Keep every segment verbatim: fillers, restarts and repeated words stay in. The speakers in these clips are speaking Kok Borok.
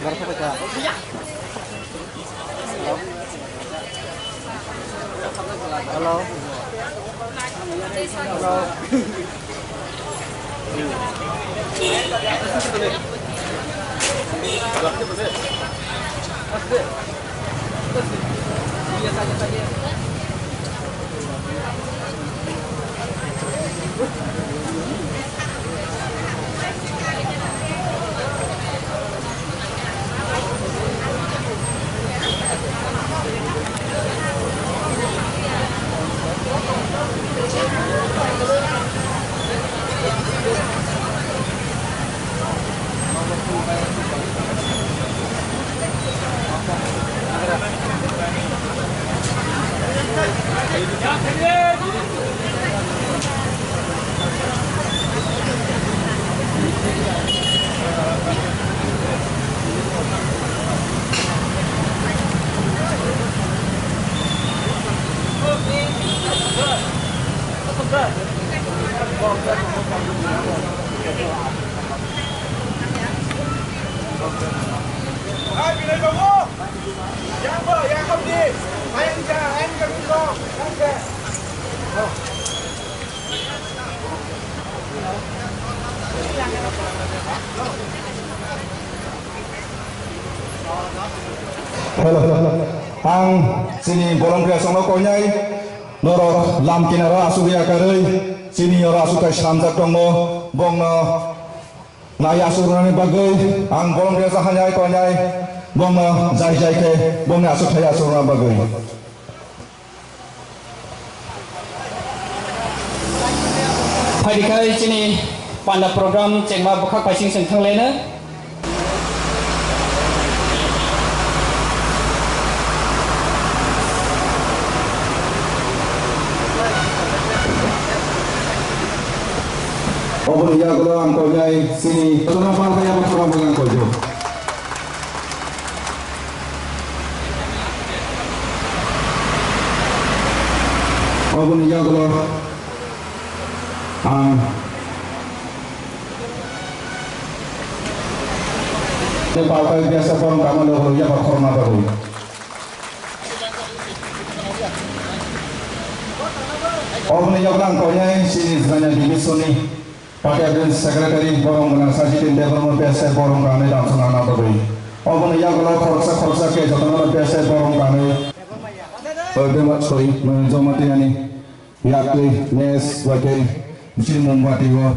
Hello. Hello. Hello, hello, hello. Ang chini bolong khe songno koinai norok lam kinaro asugwi akarwi chini oro asukthai slamjak tongo, bongno nai asuk rwnani bagwi ang bolong khe sahanai koinai bongno jai jai khe bongni asukthai asuk rwna bagwi. Phaidi khai chini panda program chengma bwkhak paising chwng thanglaina. Oboni yagulo ang koinai chini tuna palmaya bwkhak ang koijo. Oboni yagulo ang palkai biasa borong kama logo ya ba khorna bagwi. Oboni yagulo ang koinai chini Janya Divisionni Party Admin Secretary borong gwnang Sajitin Debbarma P S A borong gwnangni damsong nangna bagwi. Oboni yagulo khoroksa khoroksa khe jotono P S A borong gwnangni. Oibema sorry, joma tiyani yakli nes waiteri bisi mombati o.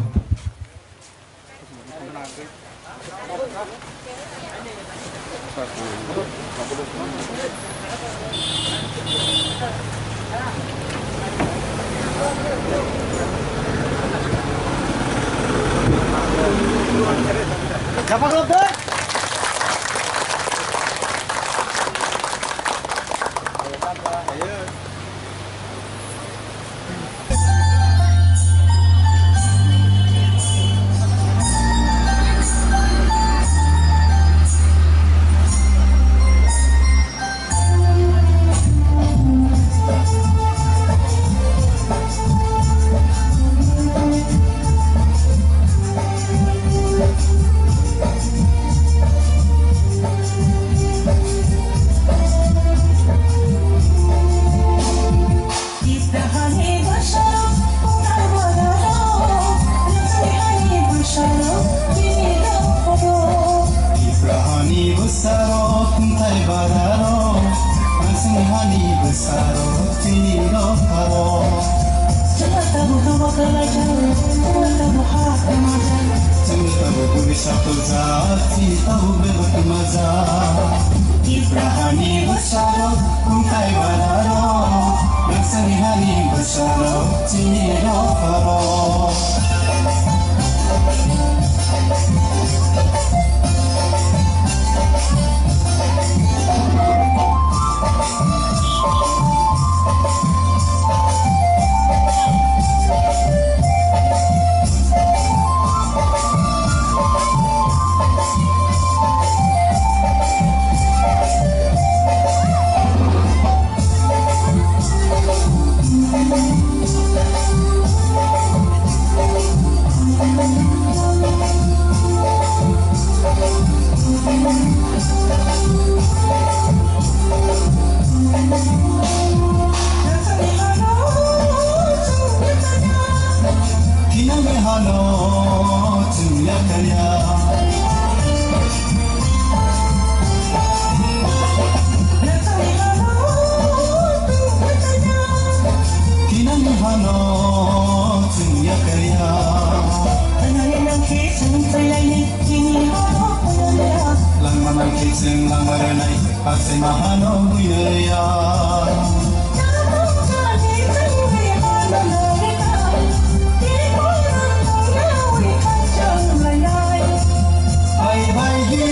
Tiprahani bwsarok, khumthai badarok, Mansing hani bwsarok, chini dopharo. Chwla tabuk dobo kwlaijak, chwla tabuk ha kwmajak. Chwla tabuk bwrwi sakoljak, chini tabuk bebak kwmajak. Tiprahani bwsarok, khumthai badarok, Mansing hani bwsarok, chini dopharo. Langmar nai, ase mahano buya. Ai bai di,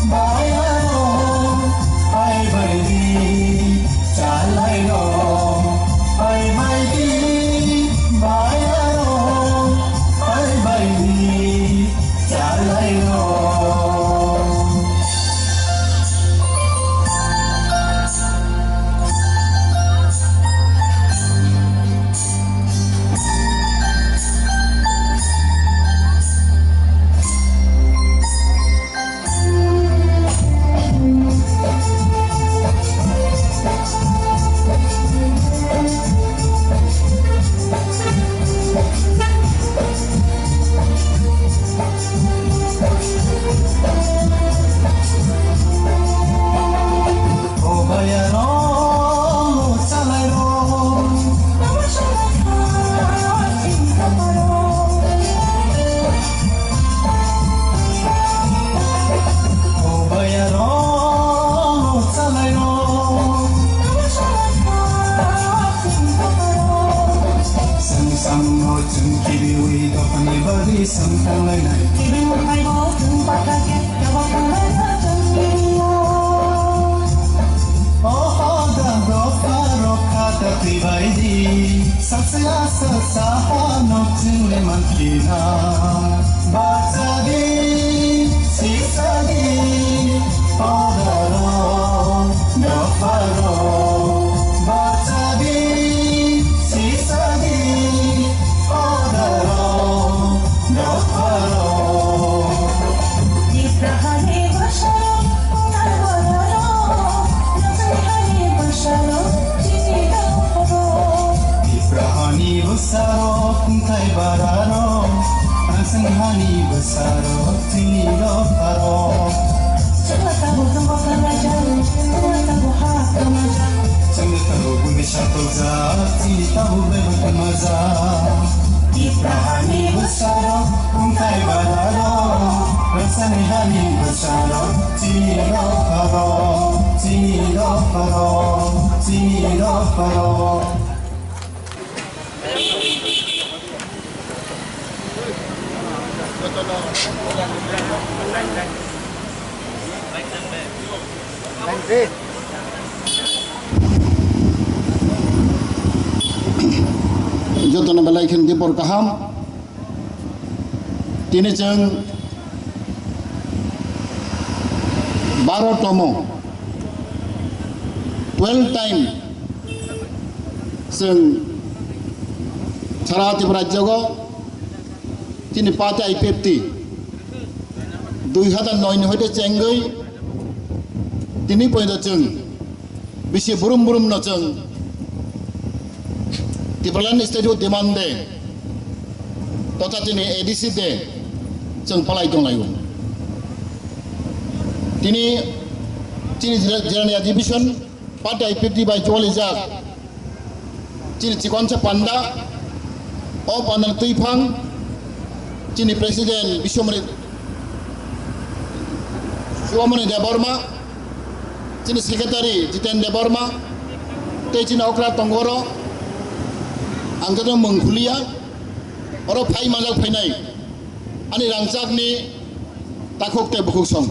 bai aro, ai bai di, chalai ro. Ai bai di, bai aro, ai bai di, chalai ro. Samsangno chwng kibiwi dophani bagwi samtanglainai. Kibiwi phaibo chwng pathakhe tabok tanglaina chwng kibiwi. O hoda dopharok kha ta twibaidi, saksa saksa hano chwngni mankhina. Bachadi, sisadi, odaro, dopharo. Bachadi, sisadi, odaro, dopharo. Tiprahani bwsarok, kunai bararo, Tiprahani bwsarok, kunthai bararo, Rangsanghani bwsarok, chini dopharo. Chwngno tabuk tongkha kwmajak, chwngno tabuk ha kwmajak. Chwngno tabuk bwrwi satokjak, chini tabuk bebak kwmajak. Tiprahani bwsarok, kunthai bararo, Rangsanghani bwsarok, chini dopharo, chini dopharo, chini dopharo. Jotono belai khe dipor kaham. Tini chwng baro tomo, twelve time chwng sara Tripura rajyogo chini party I P F T dui hazar noi ni hoite chengwi tini poito chwng bisi burum burum no chwng Tipraland State o demand de totha chini A D C de chwng palai tonglaio. Tini chini jila, jilani adhibeson party I P F T bai cholijak chini chikonsa panda, o panda twi phang chini president Biswamani, Biswamani Debbarma, chini secretary Jiten Debbarma, tei chini okra tongo oro, ang joto mung khuliya, oro phai manjak phainai ani rangchakni takhuk tei bukhuk song.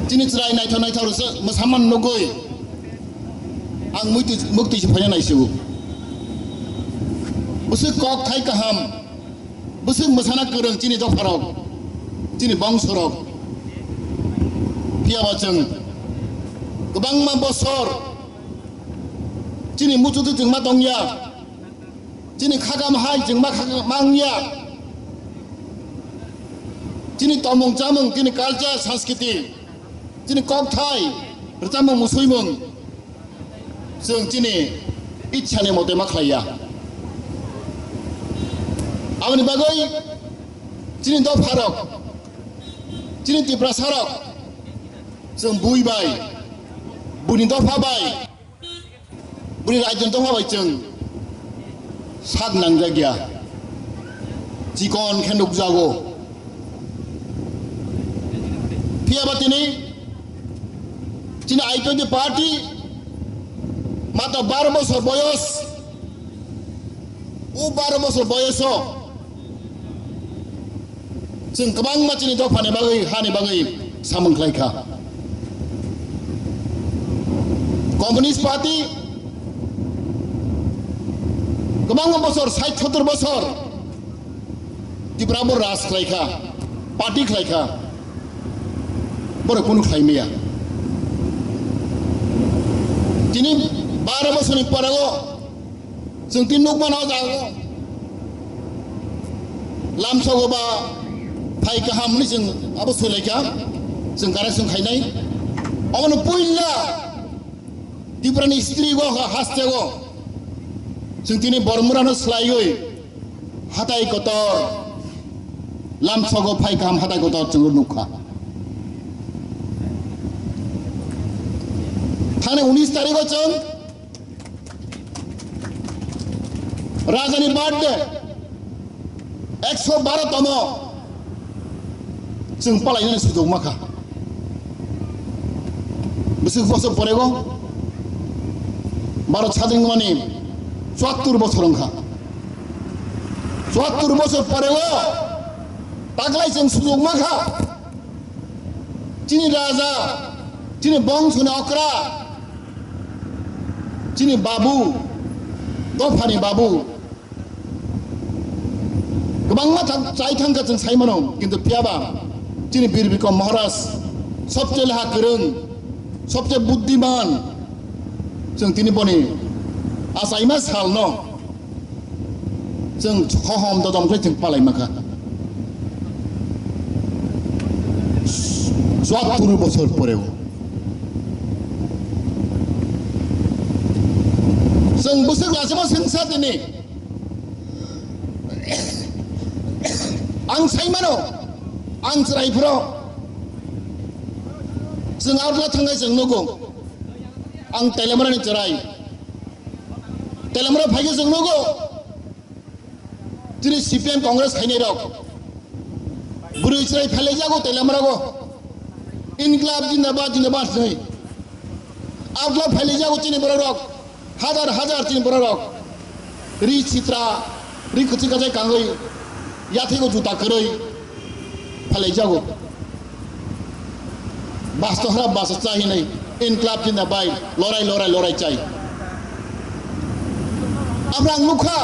Chini chwrai naithok naithok rwchap mwsaman nugwi ang mukti, mukti se phaina naisigo. Bwswk kok thai kaham. Bwswk mwsana kwrwng chini dopharok, chini bongsorok. Phiyaba chwng kwbangma bosor chini muchutwi chwngma tongya, chini khakam hai chwngma khakam mangya, chini tomung chamung, chini culture, sanskriti, chini kokthai, rwchapmung, musuimung. Chwng chini ichani mote ma khlaiya. Aboni bagwi chini dopharok, chini Tiprasarok, chwng bui bai, buini dopha bai, buini rajyoni dopha bai chwng sak nangjakya. Chikon khe nukjago. Phiya ba tini chini I twenty party matro baro bosor boyos, o baro bosor boyoso chwng kwbangma chini dophani bagwi, hani bagwi samung khlai kha. Communist Party kwbangma bosor, sait sottor bosor Tripura bo raj khlai kha, party khlai kha, borok kunu khlai maya. Tini baro bosorni pora o chwng tini nuk mano jaga o lamsogo ba phai kaham hwnwi chwng abo swilaikha, chwng correction khainai. Omono puila Tiprani history go ha-, haste go chwng tini Bormurano swlaiwi hatai kotor, lamsogo phai kaham hatai kotor chwng nukha. Thani unis tarikh o chwng Rajani birthday, ekso baro tomo chwng palainani sujok makha. Bwswk bosor porego Bharat sadin mani chuattur bosor wngkha. Chuattur bosor porego taklai chwng sujok makha. Chini raja, chini bongsoni okra, chini babu, dophani babu, kwbangma thang-, chai thangkha chwng sai mano, kintu phiyaba chini Bir Bikram Maharaj sobse leha kwrwng, sobse buddiman, chwng tini boni achaima salno chwng hohom dodom khlai chwng palai mankha. Chuattur bosor poreo chwng bwswk lachima swngsa tini. Ang sai mano, ang chwrai phro. Chwng outla thangkhe chwng nugo. Ang Teliamurani chwrai. Teliamura phaikhe chwng nugo. Chini C P M Congress khainai rok. Bwrwi chwrai phailai jago Teliamura go. Inklab jindabad, jindabad hwnwi. Outla phailai jago chini borok rok. Hazar hazar chini borok rok. Ri sitra, ri kwchwi kachai kangwi, yathego juta kwrwi phalai jago. Basto hra basa chai hinwi, inklab jinda bai, lorai, lorai, lorai chai. Abrang nukha,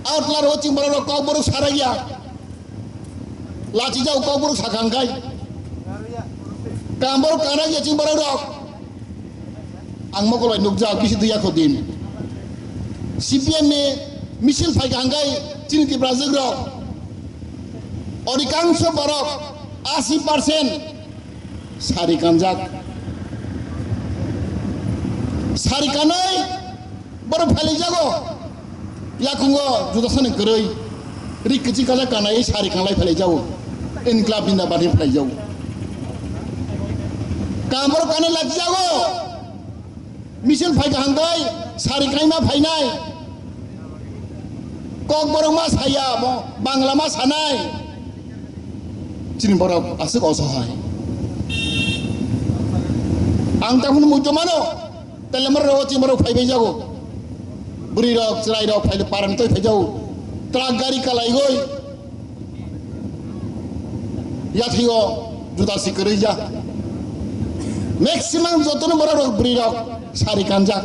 outla ro chini borok rok kok borok sarai ya. Lachi jago kok borok sakha hwnkhe. Kam borok kana ya chini borok rok. Ang mokol bai nukjak bisi duya kho din. C P M ni misil phaikha hwnkhe chini Tiprajwk rok. Odhikangsho borok ashi percent sari kanjak. Sari kanai Borok phailai jago. Yakungo juda sani kwrwi. Ri kwchwi kajak kanai sari kanglai phailai jago. Inklab jinda bani phailai jago. Kam borok kanai lachi jago. Misil phaikha hwnkhe sari kaima phainai. Kok borok ma saya, bo Bangla ma sanai. Chini borok aswk osohai. Ang tabukno muitu mano. Teliamura rogo chini borok phaibai jago. Bwrwi rok, chwrai rok phai, parani twi phai jago. Truck gari kalaiwi yathio juda si kwrwi ja. Maximum jotono borok rok bwrwi rok sari kanjak.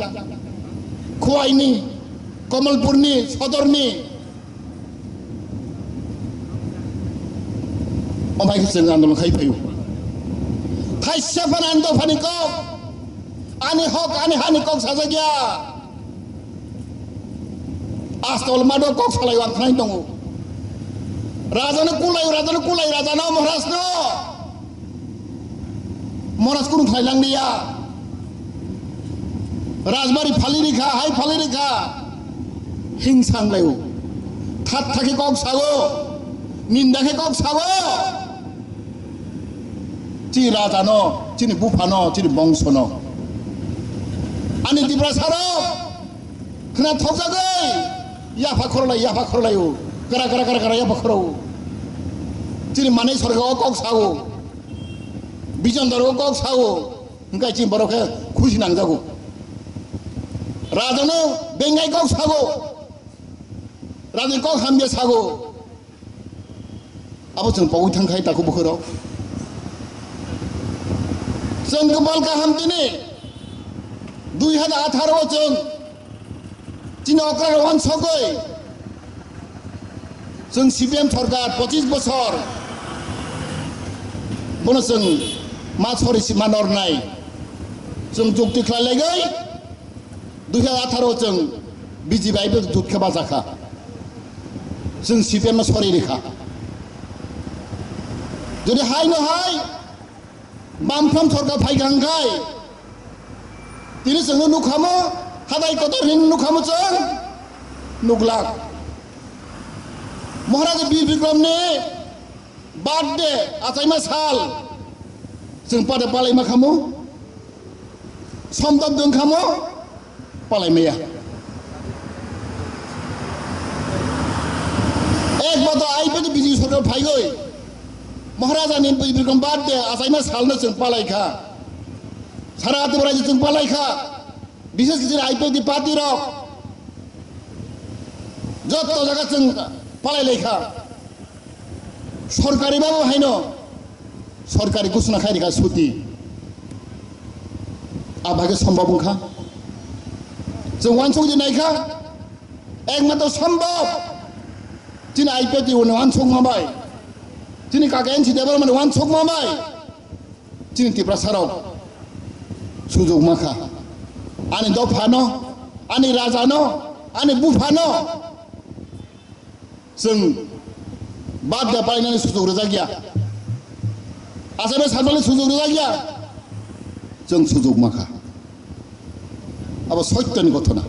Khwaini, Kamalpurni, Sodorni, Omo hai khe chwng andolon khai phaio. Thaisa phano ani dophani kok, ani hok, ani hani kok sajak ya. Astol mado kok salai ang khnai tongo. Rajano kulai, rajano kulai, rajano Maharajno. Maharaj kunu khlai lang liya. Rajbari phali rikha, hai phali rikha. Hingsang laio. That thakhe kok sago. Ninda khe kok sago. Chini rajano, chini buphano, chini bongsono. Ani Tiprasarok khna thokjagwi yapha khorlai, yapha khorlaio. Kara, kara, kara, kara yapha khoro. Chini manai sorkar o kok sago. Bijon doro kok sao, hingkai chini borok khe khusi nangjago. Rajano bengai kok sago, rajani kok hamya sago. Abo chwng pogwi thang khai takhuk bukhurok. Chwng kwbal kaham tini dui hazar atharo o chwng chini okra rok uansugwi chwng C P M sorkar pochis bosor bono chwng ma sori si ma nornai chwng chukti khlai laigwi dui hazar atharo o chwng B J P I P F jut khe bacha kha. Chwng C P M no sori rikha. Jodi hai no hai Bamfront sorkar phai kha hwnkhe tini chwngno nukha mo, hatai kotor hin nukha mo chwng nuklak. Maharaj Bir Bikramni birthday achaima sal chwng pada palaima kha mo, somdom dong kha mo, palai maya. Ek boto I P F T B J P sorkar phaigoi Maharajani birthday achaima salno chwng palai kha. Sara Tripura rajyo chwng palai kha. Bishes khe chini I P F T party rok joto jaga chwng palai lai kha. Sorkari babu haino sorkari ghosona khai rikha suti. Abhage sombhob wngkha. Chwng uansuk je naikha. Ekmatro sombhob. Chini I P F T ni uansukma bai. Chini kaka N C Debbarma ni uansukma bai. Chini Tiprasa rok sujok makha. Ani dopha no, ani raja no, ani bupha no. Chwng birthday palainani sujok rwjak ya. Achaima salmani sujok rwjak ya. Chwng sujok makha. Abo soityoni gothona.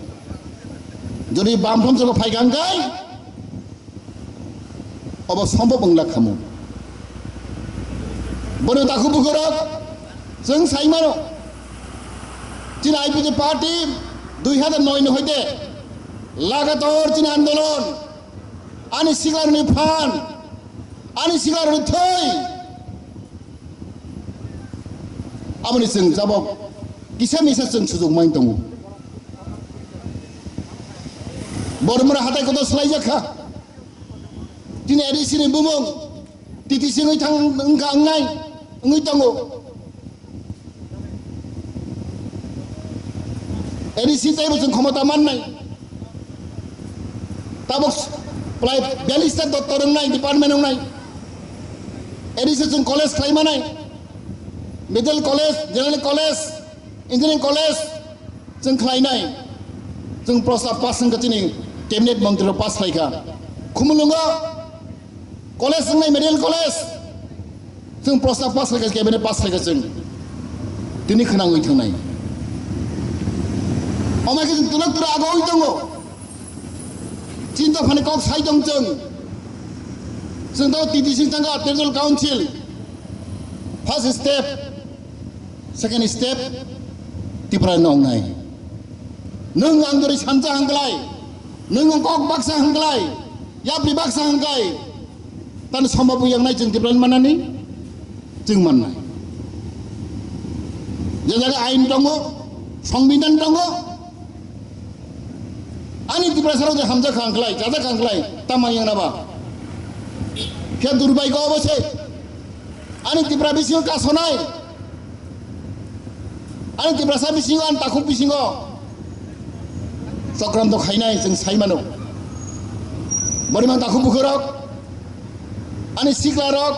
Jodi Bamfront sorkar phai kha hwnkhe, abo sombhob wngla khamu. Bono takhuk bukhurok, chwng sai mano. Chini I P F T party dui hazar noi ni hoite lagatar chini andolon. Ani siklarni phan, ani siklarni thwi, aboni chwng jabok kisa misa chwng sujok mai tongo. Bormura hatai kotor swlaijak kha. Tini A D C ni bumung T T C wngwi thang wngkha wngnai wngwi tongo. A D C teibo chwng khomota mannai. Tabuk prai biyalista dottor wngnai, department wngnai. A D C chwng college khlai manai. Medical college, general college, engineering college chwng khlainai. Chwng prosa pass wngkha chini cabinet montri rok pass khlaikha. Khumulwngo college wngnai, medical college. Chwng prosa pass khlaikha, cabinet pass khlaikha chwng. Tini khwnangwi thangnai. Omo khe chwng twlak twlak agoi tongo. Chini dophani kok sai tong chwng. Chwng to T T C thangkha, Territorial Council. First step, second step, Tripura no wngnai. Nwng ang dori sansa hangklai, nwng ang kok baksa hangklai, yapri baksa hangklai. Tani somba buyangnai chwng Tripura manani, chwng mannai. Je jaga ain tongo, songbidan tongo, ani Tiprasa rok je hamjak kha hangklai, chajak kha hangklai, tama yang naba. Khe durbai ko obo se. Ani Tripura bisingo kasonai. Ani Tiprasa bisingo, ani takhuk bisingo. Chokranto khainai chwng sai mano. Boriman takhuk bukhurok, ani siklarok,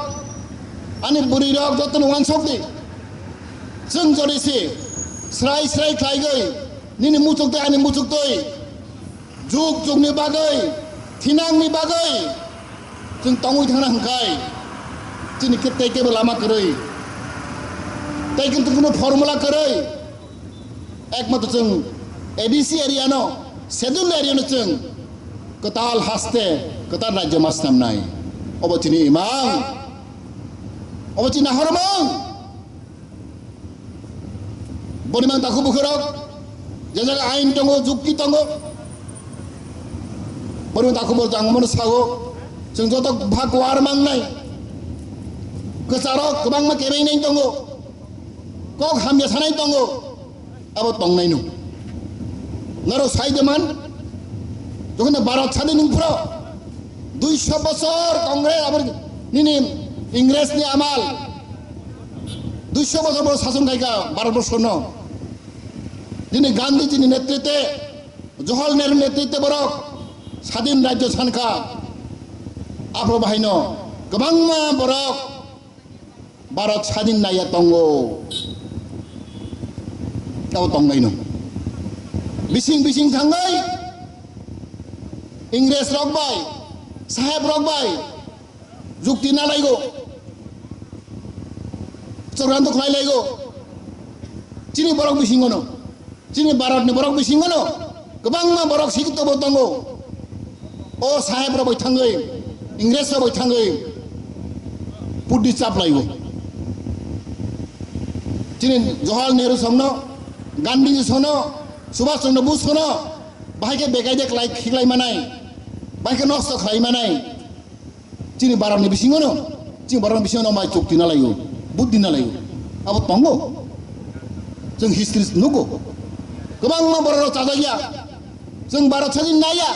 ani bwrwirok jotono uansuk di. Chwng jodi se srai srai khlaigwi nini muchuk tei ani muchuk tei juk jukni bagwi, thinangni bagwi chwng tongwi thangna hwnkhai, chini khe tei kebo lama kwrwi, tei khe tongno formula kwrwi, ekmatro chwng A D C area no, schedule area no chwng kwtal haste, kwtal rajyo ma snamnai. Obo chini imang, obo chini nahormang. Boriman takhuk bukhurok, je jaga ain tongo, jukti tongo. Boriman takhuk bukhurok ang mano sago, chwng joto bhag war mangnai. Kwcharok kwbangma kebeng nai tongo. Kok hamya sanai tongo, abo tongnai no. Naro sai de man, jokhon Bharat sadin wng phro, duisho bochor Congress abo nini Ingres ni amal, duisho bochor bo sason khaika Bharat borsho no. Dini Gandhiji ni netritwe, Jawaharlal Nehru netritwe borok sadin rajyo sankha. Aphro bahaino kwbangma borok Bharat sadin naiya tongo. Tabo tongnaino. Bising bising thangwi Ingres rok bai, saheb rok bai jukti nalaigo. Chokranto khlai laigo. Chini borok bisingono. Chini Bharatni borok bisingono kwbangma borok sikito bo tongo. O saheb rok bai thangwi, Ingres rok bai thangwi puddi chaplaiwi. Chini Jawaharlal Nehru songno, Gandhiji songno, Subhash Chandra Bose songno, bahai khe bekaide khlai khiklai manai, bahai khe nosto khlai manai. Chini Bharatni bisingono, chini Bharatni bisingono mai chukti nalaio, buddhi nalaio. Abo tongo. Chwng history nugo. Kwbangma borok rok chajakya. Chwng Bharat sadin naiya.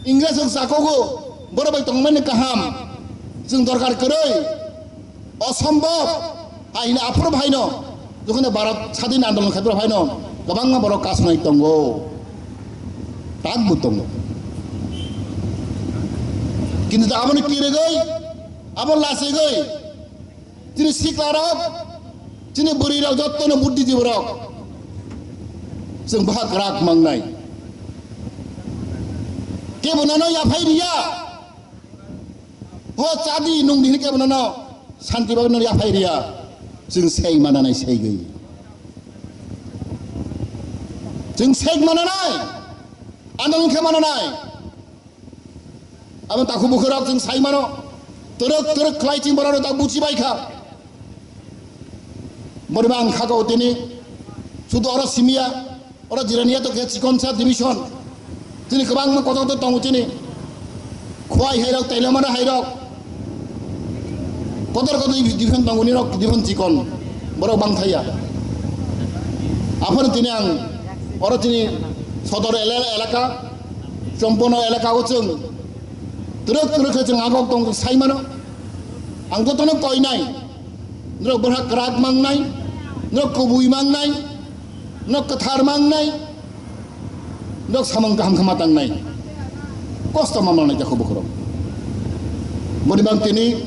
Ingres rok chakogo. Borok bai tongmani kaham. Chwng dorkar kwrwi. Osombhob. Hai hwnwi aphuru bahaino, jokhon Bharat sadin andolon khai phuru bahaino kwbangma borok kasnai tongo, takbo tongo. Kintu ta aboni kirigwi, abo lachigwi, chini siklarok, chini bwrwirok, jottono buddhijiborok chwng bahai kwrak mangnai. Kebo nono yaphai riya. Ho chadi nung di hinwi kebo nono santi bagwi nono yaphai riya. Chwng sei mananai seigwi. Chwng sei mananai. Andolon khe mananai. Abo takhu bukhurok chwng sai mano. Twrwk twrwk khlai chwng borok ta buchi bai kha. Boriba ang kha kau tini. Sudu oro simiya. Oro Jirania to khe chikonsa division. Tini kwbangma kotor kotor tongo tini. Khwai hairok, Tailamara hairok. Kotor kotor division tongo nirok division chikon. Borok bang thaya. Aphano tini ang oro tini Sodor ele-, elaka, Chompono elaka o chwng. Twrwk twrwk khe chwng agok tong sai mano. Ang jotono koinai. Norok bwrha kwrak mangnai, norok kubui mangnai, norok kwthar mangnai, norok samung kaham khe ma tangnai. Kosto ma manai jakho bokhorok. Boni bang tini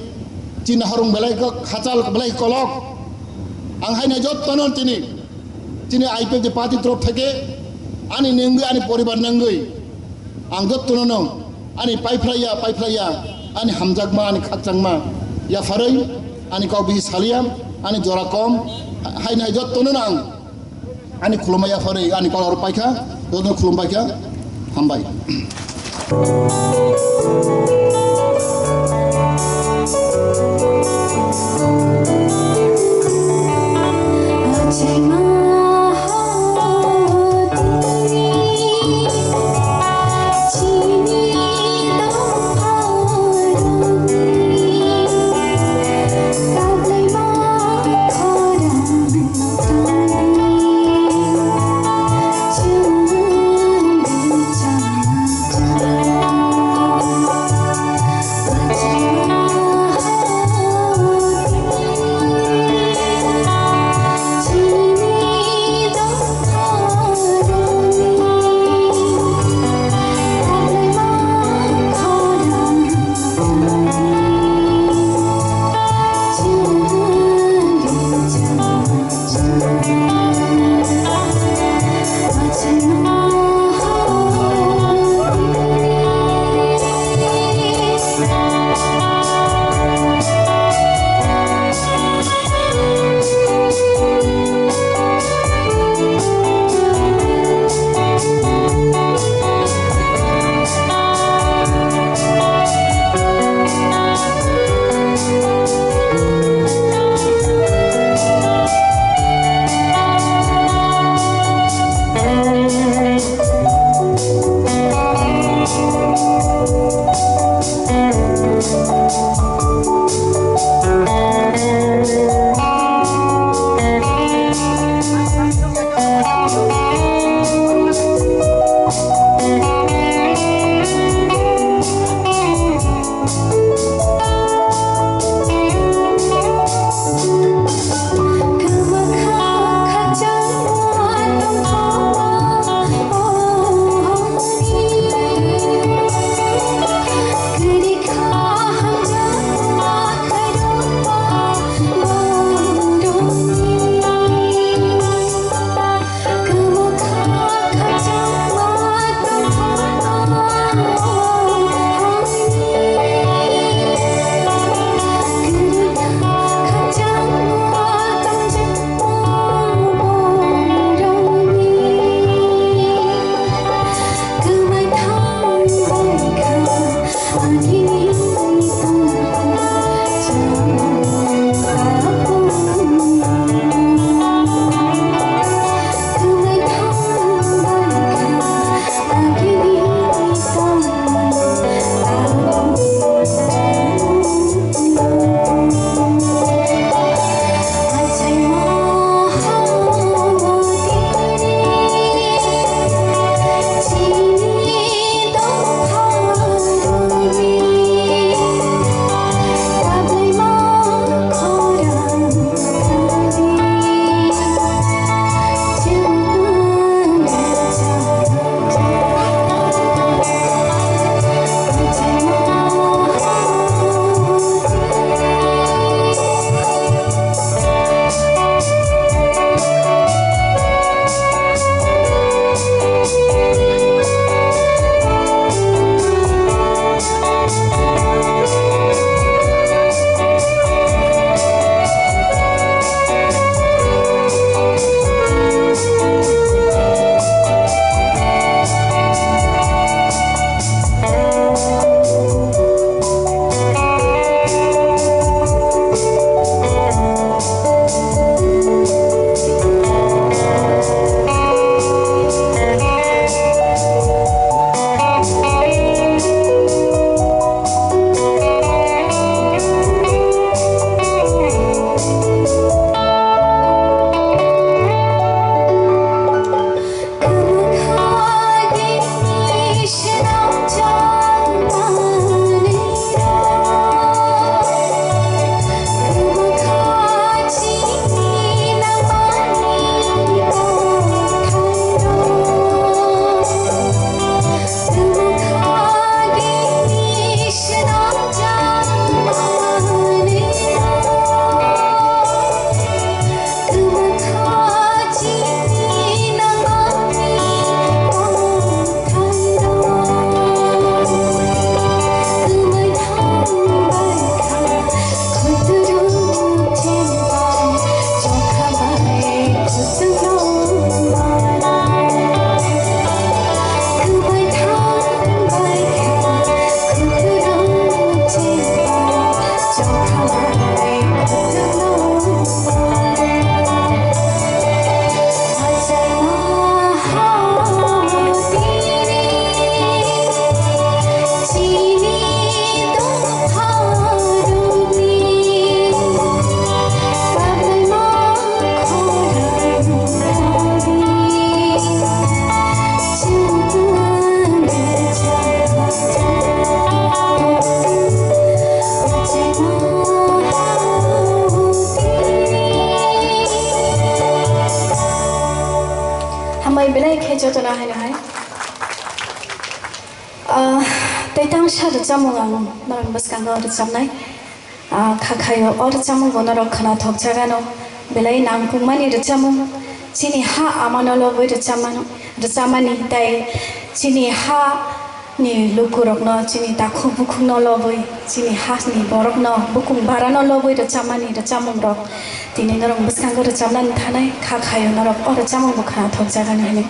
chini harung belai kok, khachal belai kolok. Ang haino jottono tini, chini I P F T party torof theke ani nengwi, ani poribar nengwi. Ang jottono no ani paiphlaiya, paiphlaiya, ani hamjakma, ani khakchangma yapharwi, ani kok bisi saliya, ani jora kom, ha-, haino hai jottono no ang ani khulumma yapharwi, ani kok aro paikha, jottono khulum paikha, hambai. Jotono haino hai. Ah, tei tangsa rwchapmung ang norokni bwskango rwchapnai. Ah, kha khaio o rwchapmung bo norok khwnathok jagano. Belai nangkukmani rwchapmung. Chini ha amano lobwi rwchapmano, rwchapmani tei chini ha ni lukurokno, chini takhuk bukhukno lobwi, chini hani borokno, bukung barano lobwi rwchapmani rwchapmungrok tini norok bwskango rwchapnani thanai, kha khaio norok o rwchapmung bo khwnathok jagani hwnwi.